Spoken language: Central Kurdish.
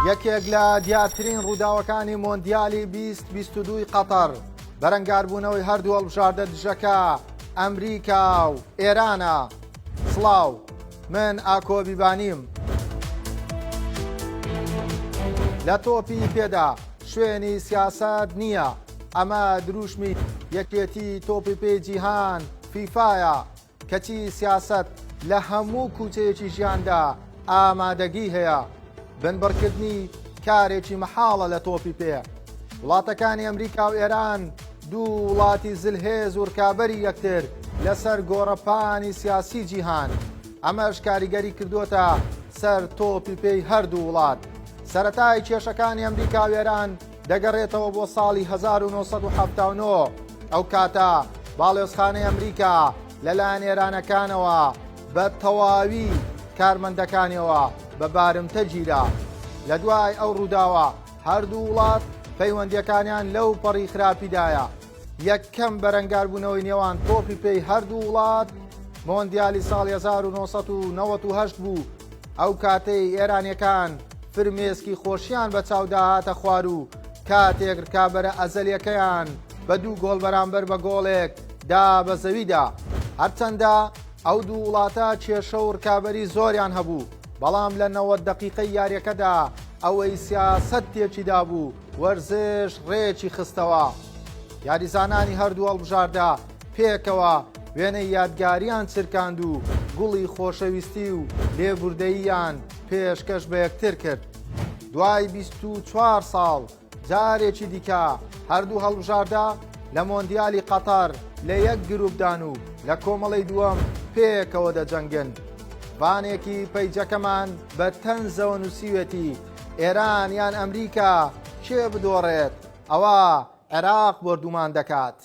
یەکێک لە دیارترین ڕووداوەکانی مۆندیالی 2022 قەتەر بەرەنگاربوونەوەی هەردوو هەڵبژاردە دژەکە ئەمریکا و ئێرانە. سڵاو، من ئاکۆ بیبانیم. لە تۆپی پێدا شوێنی سیاسەت نییە، ئەمە دروشمی یەکێتی تۆپی پێی جیهان فیفایە، کەچی سیاسەت لە هەموو کوچەیەکی ژیاندا ئامادەگی هەیە. بنبڕکردنی کارێکی مەحاڵە لە تۆپی پێ. وڵاتەکانی ئەمریکا و ئێران دوو وڵاتی زلهێز و رکابەری یەکتر لەسەر گۆڕەپانی سیاسی جیهان، ئەمەش کاریگەری کردووەتە سەر تۆپی پێی هەردوو وڵات. سەرەتای کێشەکانی ئەمریکا و ئێران دەگەڕێتەوە بۆ ساڵی 1979، ئەو کاتە باڵیۆزخانەی ئەمریکا لەلایەن ئێرانەکانەوە بە تەواوی کارمەندەکانیەوە بە بارمتە گیرا. لە دوای ئەو ڕووداوە هەردوو وڵات پەیوەندیەکانیان لەو پەڕی خراپیدایە. یەکەم بەرەنگاربوونەوەی نێوان تۆپی پێی هەردوو وڵات مۆندیالی ساڵی 1998 بوو، ئەو کاتەی ئێرانیەکان فرمێسکی خۆشیان بە چاودا هاتە خوار و کاتێک رکابەرە ئەزەلیەکەیان بە دوو گۆڵ بەرامبەر بە گۆڵێک دا بە زەویدا. هەرچەندە ئەو دوو وڵاتە کێشە و رکابەری زۆریان هەبوو، بەڵام لە 90 دەقیقەی یاریەکەدا ئەوەی سیاسەت تێکیدابوو وەرزش رێکی خستەوە. یاریزانانی هەردوو هەڵبژاردە پێکەوە وێنەی یادگاریان چرکاند و گوڵی خۆشەویستی و لێبوردەییان پێشکەش بە یەکتر کرد. دوای 24 ساڵ جارێکی دیکە هەردوو هەڵبژاردە لە مۆندیالی قەتەر لە یەک گروپدان و لە کۆمەڵەی دووەم پێکەوە دەجەنگن. ڤانێکی پەیجەکەمان بە تەنزەوە نووسیوێتی ئێران یان ئەمریکا کێ بدۆڕێت ئەوا عێراق بۆردومان دەکات.